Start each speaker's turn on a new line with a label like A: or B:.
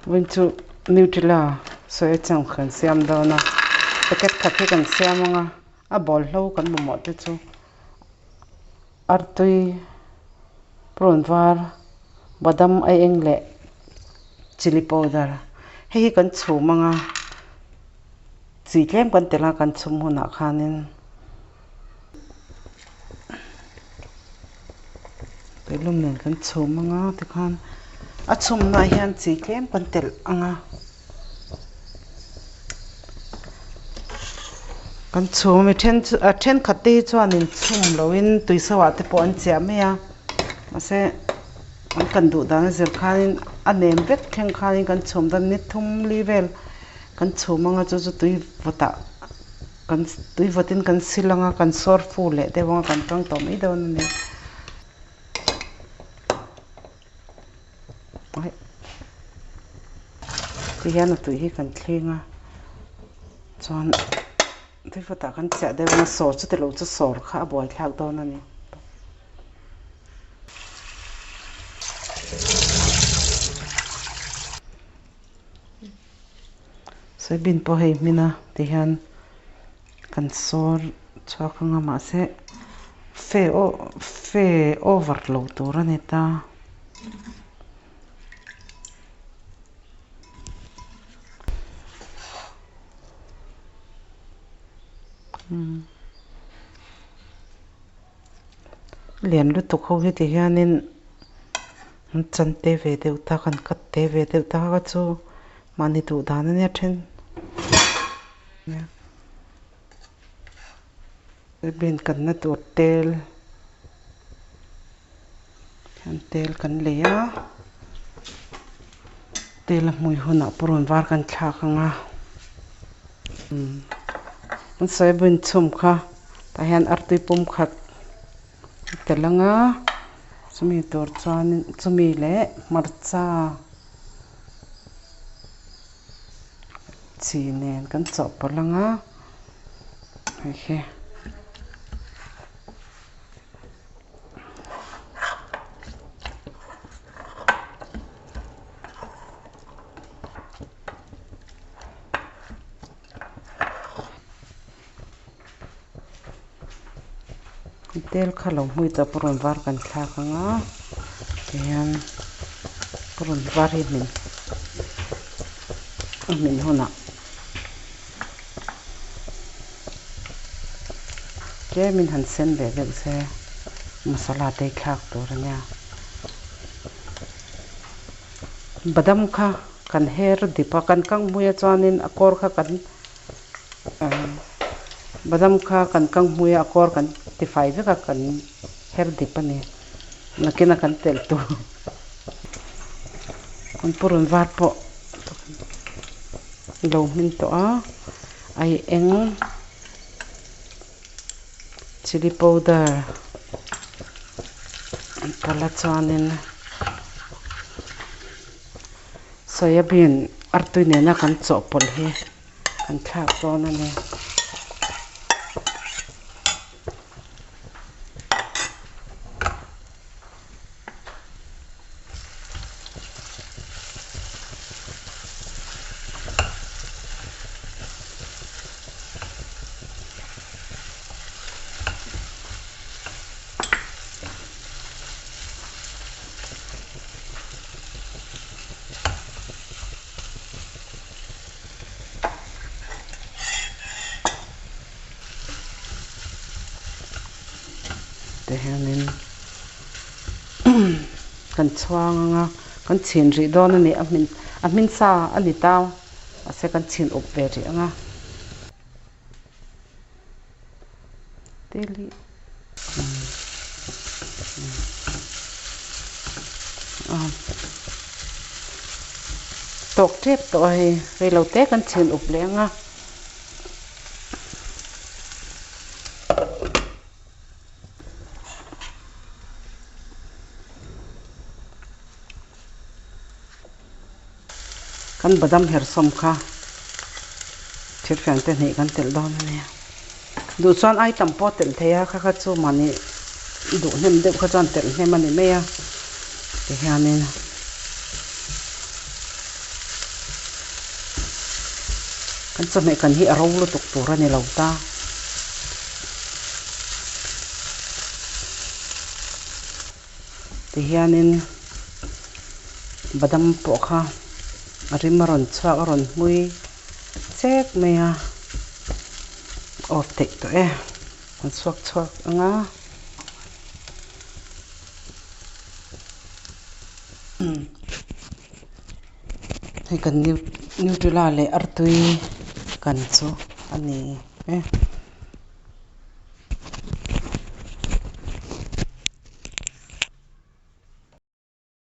A: Vawiin chu Nutella soya chunk kan siam dawn a, packet khat hi kan siam ang a, a bawlhlo kan mamawh te chu artui prawn var badam a eng leh chilli powder hei hi kan chhum ang a, chi tlem kan telh a kan chhum hunah khanin. Tuilum nen kan chhum anga tikhan a chhumnaah hian chi tlem kan telh anga kan chhum a mi then chu a thenkhat te hi chuanin chhum loin tui so ah te pawh an chiah mai a mahse an kan duh dan a zir khanin a nem vek thleng khanin kan chhum dawn ni thum li vel kan chhum anga chu chu tui vawtah. Kan tui vawtin kan sil anga kan sawr fu leh deuh anga kan tang tawh mai dawn a ni. Ti hian a tui hi kan thleng a chuan tui vawtah kan chiah deuh anga sawr chuti lo chu sawr kha a buaithlak dawn a ni. Soybean pawh hei hmin a tihian kan sawr chhuak anga mahse fe aw fe over lo tur a ni ta. Lian lutuk ho hi ti hianin an chan te ve deuh ta kan cut te ve deuh ta kha chu mahni duh dan a nia then bean kan na tur tel hian tel kan lei a tel a hmui hunah purun var kan thlak ang a an soybean chhum kha tah hian artui pum khat a tel ang a chumi tur chuanin chumi leh hmarcha chi nen kan chawhpawlh ang a hei hi. Tel kha lo hmui tawh purun var kan thlak ang a tihian purun var hi hmin a hmin hunah tlemin han sen leh deuh se masala te hi thlak tur a nia badam kha kan her dip a kan kang hmuia chuanin a kawr kha kan badam kha kan kang hmuia a kawr kan tifai vek a kan her dip a ni nakina kan telh tur an purun var pawh lo hmin tawh a ai eng chilli powder an pawlh a chuanin soyabean artui nena kan chawhpawlh hi kan thlak dawn a ni. Te hianin kan chhuang ang a kan chhin rih dawn a ni a hmin a hmin sa a ni ta mahse kan chhin up ve rih ang a teli tawk tep tawh a hei reilote kan chhin up leh ang a. Kan badam hersawm kha thirfian te hnih kan telh dawn a nia. Duh chuan ai tam pawh telh thei a, kha kha chu mahni duh hnem deuh kha chuan telh hnem a ni mai a tihianin. Kan chawhmeh kan hi a ro lutuk tur a ni lo ta. Tihianin badam pawh kha a rim a rawn chhuak a rawn hmui chek mai a, off theih tawh e. An chhuak chhuak ang a. Hei kan nutella leh artui kan chu a ni e.